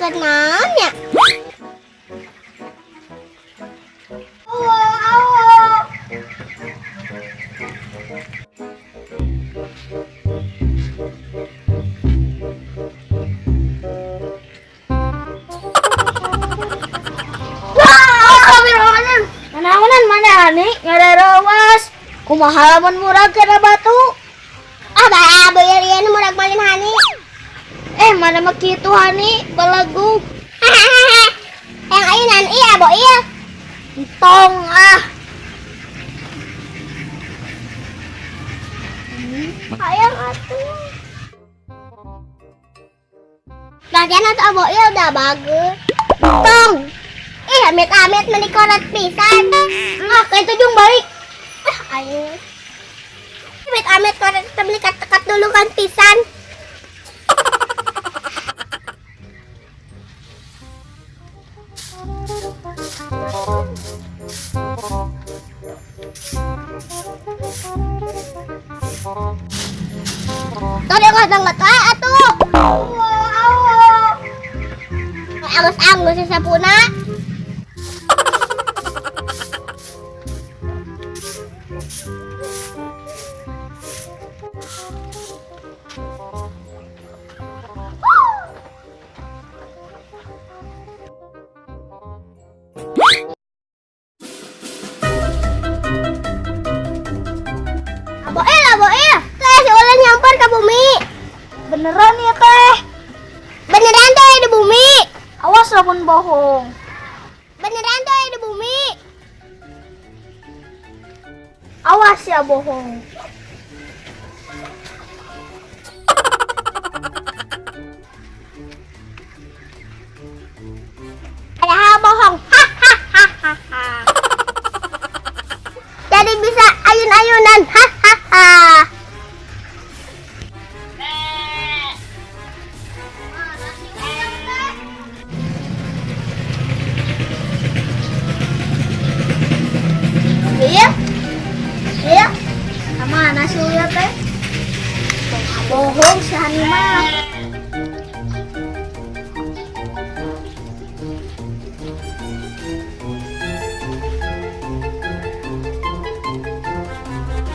Ngajakeun naon nya? Oh, oh. Astagfirullahaladzim. Nanaonan mana Hani ngararawas. Kumaha lamun murag kana batu? Ah, bah, bayar ieu murag malin Hani. Eh, mana mah kitu Hani, balagu. Yang ayunan iya, bo iya. Entong ah. Hayang atuh. Latihan atuh abo iya udah bagus. Entong. Ih, amit-amit meni koret pisan. Ah, kayak itu jung balik. Ah, ayo. Amit-amit koret kita beli kat dulu kan pisan. Tadi kau nggak tahu atuh. Angus-angus sesapuna. Aboel, aboel. Teh si Ulen nyamper ke bumi. Beneran ya teh? Beneran teh di bumi. Awas lamun bohong. Beneran teh di bumi. Awas ya bohong. Padahal bohong. Hahaha. Jadi bisa ayun-ayunan. Hahaha. Iya. Iya. Mana si Uya teh? Bohong si Hani mah.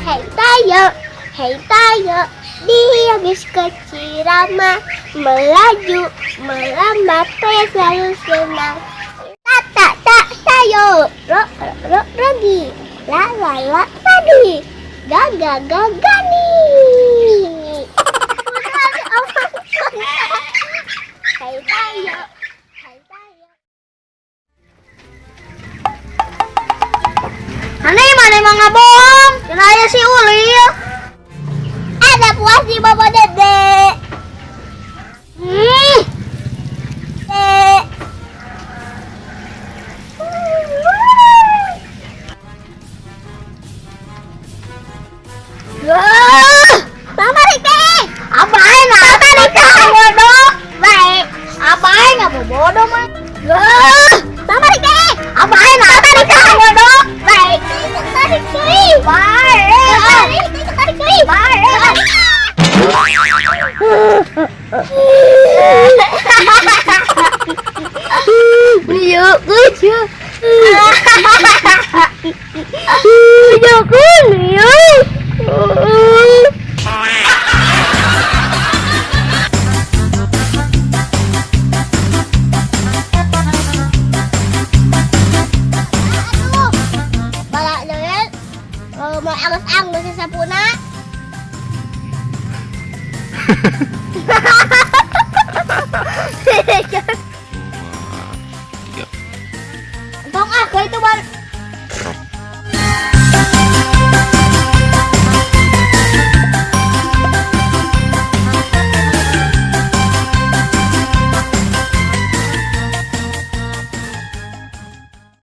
Hei tayo, hei tayo, dia bis kecil ramah, melaju, melambat, saya selalu senang. Tak tak tak tayo, ro ro rogi, la la la tadi, ga ga ga gani. Hei tayo, hei tayo. Hani mana emang ngabohong? Cenah si Uli ya. Ada puas di bawah dede. Dek. Wah, Mama Rike. apain Mama Rike. bodoh? Baik. Apain nggak mau bodoh mah? Wah, Mama Rike. apain Mama Rike. bodoh? Baik. Tarik cuy. Baik. Tarik, tarik cuy. Baik. Yuk, lucu. Yuk, yuk. Aduh. Balak deui. Mau angus-angus sesapuna.